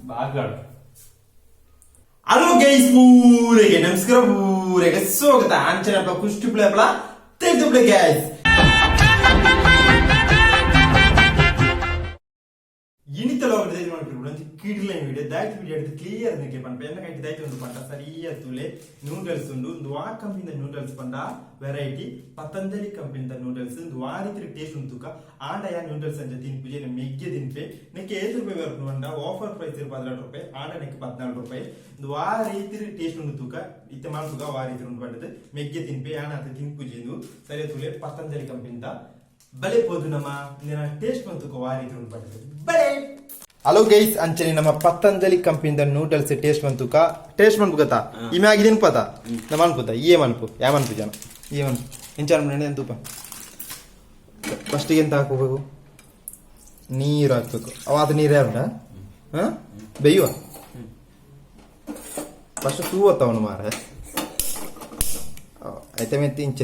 ಬಾಗಾಡು. Hello guys, ಪೂರೆಗೆ ನಮಸ್ಕಾರ, ಪೂರೆಗೆ ಸ್ವಾಗತ. ಅಂಚನಪ್ಪ ಕುಷ್ಟಿ ಪ್ಲೇಪ್ಲ ತೆಗೆದು ಗೈಸ್. ಇನಿತಲ ಒಂಜಿ ಕಿಡ್ಲೆ ವಿಡಿಯೋ ದಾಯ್ತು. ವಿಡಿಯೋ ಹಿಡಿದು ಕ್ಲಿಯರ್ ನಿಕ್ಕೆ ಪನ್ಪ ಎನ್ನ ಕೈಟ್ ದಾಯ್ತು ಉಂಡು ಪಂಡ ಸರಿಯ ತುಲೆ ನೂಡಲ್ಸ್ ಉಂಡು. ಒಂದು ಆ ಕಂಪನಿದ ನೂಡಲ್ಸ್ ಪಂಡ ವೆರೈಟಿ ಪತಂಜಲಿ ಕಂಪನಿದ ನೂಡಲ್ಸ್. ಒಂದು ಆ ರೀತಿ ಟೇಸ್ಟ್ ಉಂಟು ತೂಕ. ಆಂಡ ಯಾ ನೂಡಲ್ಸ್ ಅಂಚ ತಿನ್ಪುಜಿ, ಮೆಗ್ಗೆ ತಿನ್ಪೆ. ನೆಕ್ಕೆ ಏತ್ ರೂಪಾಯಿ ಬರ್ಪುಂಡು ಪಂಡ ಆಫರ್ ಪ್ರೈಸ್ 16 ರೂಪಾಯಿ, ಆಂಡ ನೆಕ್ಕೆ 14 ರೂಪಾಯಿ. ಒಂದು ಆ ರೀತಿ ಟೇಸ್ಟ್ ಉಂಟು ತೂಕ. ಇತ್ತೆ ಮಾನ್ಪುಗ ಆ ರೀತಿ ಉಂಟು ಪಂಡದು ಮೆಗ್ಗೆ ತಿನ್ಪೆ, ಯಾನ ಆತ ತಿನ್ಪುಜಿ. ಇದು ಸರಿ ತುಲೆ ಪತಂಜಲಿ ಕಂಪನಿದ. ಬಲೆ ಪೋದು ನಮ್ಮ ಟೇಸ್ಟ್ ಬಂತು, ಆ ರೀತಿ ಉಂಟು ಪಂಡದು ಬಲೆ. ಹಲೋ ಗೈಸ್, ಅಂಚನೆ ನಮ್ಮ ಪತಂಜಲಿ ಕಂಪನಿದ ನೂಡಲ್ಸ್ ಟೇಸ್ಟ್ ಬಂತುಕ. ಟೇಸ್ಟ್ ಮನ್ಪು ಗೊತ್ತಾ? ಈ ಮ್ಯಾಗಿ ತಿನ್ಪತ ನಮ್ಮ ಅನ್ಪುತ. ಈ ಮನ್ಪು ಯಾ ಮನ್ಪು ಜನ ಈ ಮನ್ಪು ಇಂಚಾರ ಎಂತೂಪ. ಫಸ್ಟಿಗೆ ಎಂತ ಹಾಕೋಬೇಕು? ನೀರು ಹಾಕ್ಬೇಕು. ಅವಾದ ನೀರು ಉಂಟಾ? ಹಾ, ಬೇಯುವ ಫಸ್ಟ್ ತೂವತ್ತವನು ಮಾರ. ಐತೆ ಮೆತ್ತಿ ಇಂಚ.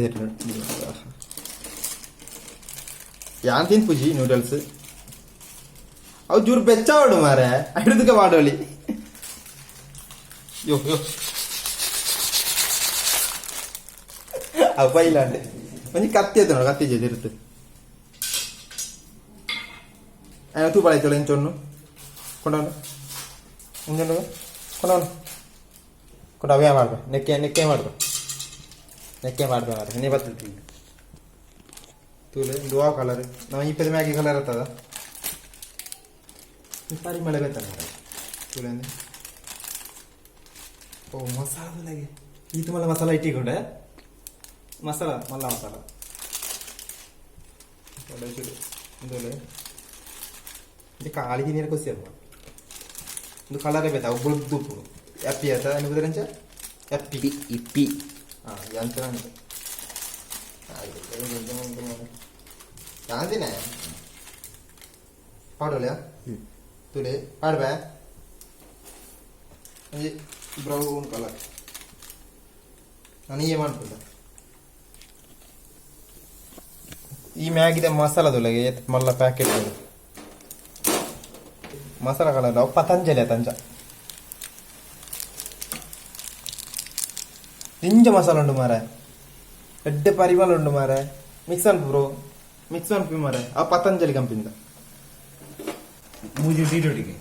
ಯಾನ್ ತಿನ್ಪುಜಿ ನೂಡಲ್ಸ್. ಅವು ಚೂರು ಬೆಚ್ಚಾವಡು ಮಾರೆ, ಹಿಡಿದುಕ ಮಾಡೋಲಿ. ಯೋ ಯೋ, ಅವು ಬೈಲಾಂಡೆ ಒಂಜಿ ಕತ್ತಿ ಎತ್ತ ನೋಡು, ಕತ್ತಿ ಇರುತ್ತೆ. ತೂಪಾಳ ಐತೋಳ. ಎಂಚೊನ್ನು ಕೊಂಡವನು, ಎಂಚೊನ್ನು ಕೊಂಡವನು ಕೊಂಡ. ಅವೇ ಮಾಡ್ಬ, ನೆಕ್ಕೆ ನೆಕ್ಕೆ ಮಾಡ್ಬ, ನೆಕ್ಕೆ ಮಾಡ್ಬ ಮಾರ್ರೆ. ನೀ ಬರ್ತದೆ ತೂಲೆ ದುವಾ ಕಲರ್. ನಾವು ಇಪ್ಪತ್ತು ಮ್ಯಾಗಿ ಕಲರ್ ಇರ್ತದ. ಪರಿಮಳ ಬೇತಾನೆ ತೂಲೆ. ಓ ಮಸಾಲ, ಈತ ಮಲ್ಲ ಮಸಾಲ ಇಟ್ಟಿಕೊಂಡೆ. ಮಸಾಲ ಮಲ್ಲ ಮಸಾಲ ಇಂದೋಲೆ. ಇದು ಕಾಳಿಗೆ ನೀರು ಕೊಸಿ ಅಲ್ವಾ? ಇದು ಕಲರೇ ಬೇಕಾ? ಅವು ಬುಳ್ದು ಎಪ್ಪಿ ಆತ ಅನುಬುದ್ರಂಚ ಎಪ್ಪಿ. ಇಪ್ಪಿ. ಹಾಂ, ಎಂತ ಯಾಂದಿನ ಪಾಡೋಲೆ ತುಲೆ ಪಾಡ್ಬೆ. ಒಂಜಿ ಬ್ರೌನ್ ಕಲರ್. ನಾನು ಮನ್ಪುದ ಈ ಮ್ಯಾಗಿದ ಮಸಾಲದೊಳಗೆ ಮಲ್ಲ ಪ್ಯಾಕೆಟ್ ಮಸಾಲ ಕಲರ್. ಅವು ಪತಂಜಲಿ ತಂಜ ದಿಂಜ ಮಸಾಲ ಉಂಡು ಮಾರೆ, ಎಡ್ಡೆ ಪರಿಮಳ ಉಂಡು ಮಾರೆ. ಮಿಕ್ಸ್ ಅನ್ಪು ಬ್ರೋ, ಮಿಕ್ಸ್ ಅನ್ಪು ಮಾರೆ. ಆ ಪತಂಜಲಿ ಕಂಪನಿದ. ಮೂಜಿ ಟೀಟೊಟ್ಟಿಗೆ.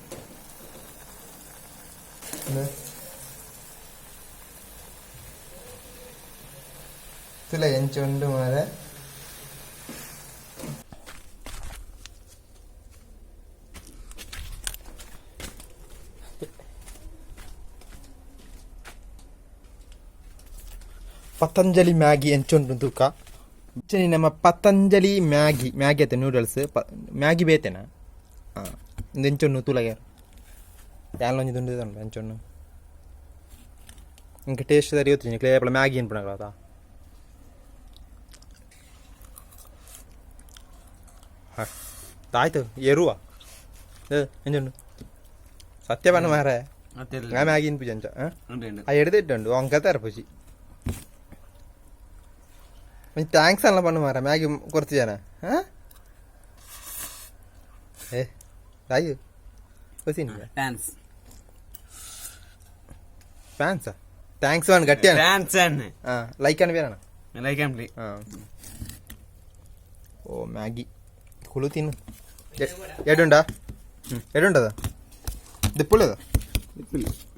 ತುಲೆ ಎಂಚ ಉಂಡು ಮಾರೆ. ಪತಂಜಲಿ ಮ್ಯಾಗಿ ಎಂಚುಂಡು ತೂಕ. ಅಂಚನೆ ನಮ್ಮ ಪತಂಜಲಿ ಮ್ಯಾಗಿ, ಮ್ಯಾಗಿ ಅತ್ತೆ ನೂಡಲ್ಸ್. ಮ್ಯಾಗಿ ಬೇತೆನಾ? ಹಾಂ, ಇಂದು ಎಂಚೊಂಡು ತೂಲಗ್ಯಾರ. ಯಾನ್ ಒಂಜಿ ದುಂಡು ಉಂಡು. ಎಂಚೊಂಡು ಇಂಕ ಟೇಸ್ಟ್ ಸರಿ ಗೊತ್ತಿನಿ. ಕ್ಲೇಪಲ ಮ್ಯಾಗಿ ಅನ್ಪುನಗದ. ಹಾಂ, ಆಯ್ತು ಎರುವ ಎಂಚೊಂಡು ಸತ್ಯ ಬಣ್ಣ ಮಾರೆ. ನಾ ಮ್ಯಾಗಿ ಇನ್ಪುಜಿ ಅಂಚ. ಆ ಎಡ್ದಿಟ್ಟುಂಡು ಅಂಕತ ಇರ್ಪುಜಿ. ಒಂಜಿ thanks ಅಲ್ಲ ಪಣ್ಣು ಮಾರ, ಮ್ಯಾಗಿ ಕೊರ್ತಿಜಾನ. ಹಾಂ, ಏ ರಾಯು ಕೊಸಿನಿ. ಡ್ಯಾನ್ಸ್. ಫ್ಯಾನ್ಸ್ thanks one ಗಟ್ಟಿ. ಡ್ಯಾನ್ಸ್. ಹಾಂ, ಲೈಕ್ ಅನ್ ಬೇರಣ. ಲೈಕ್ ಅಂಪ್ಲಿ. ಹಾಂ, ಓ ಮ್ಯಾಗಿ ಕುಳು ತಿನ್ನು. ಎಡುಂಡಾ? ಹ್ಞೂ, ಎಡುಂಡದ ದಿಪ್ಪುಳ್ಳದ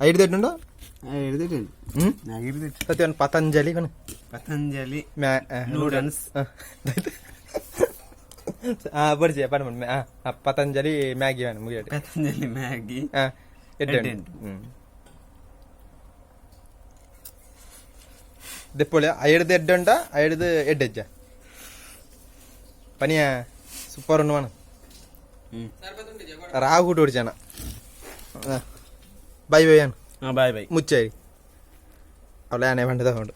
ಐದು ಎಡುಂಡ. ಹ್ಞೂ, ಸತ್ಯ ಒಂದು ಪತಂಜಲಿ ಕಣು. ಪತಂಜಲಿ ಮ್ಯಾ ನೂಡಲ್ಸ್. ಹಾಂ, ಬರ್ಜಿ ಪಣ ಹಾಂ, ಪತಂಜಲಿ ಮ್ಯಾಗಿ വേണം ಮುಗಿಯട്ടെ. ಪತಂಜಲಿ ಮ್ಯಾಗಿ. ಹಾಂ, ಎಡ್ಡೆ. ಎಡ್ಡೆ. ಹ್ಞೂ, ದೆಪ್ಪೊಳೆ ಐಡ್ದು ಎಡ್ಡೆ ಉಂಟ, ಐಡ್ದು ಎಡ್ಡೆಜ್ಜ ಪನಿಯ ಸೂಪರ್ ಉಂಡು ಮಣ. ರಾವು ಕೂಟ ಜನ. Bye by an. Boy boy. ಮುಚ್ಚಾಯಿ ಅವಳ ಆನೆ ಬಂಡದ ಉಂಡು.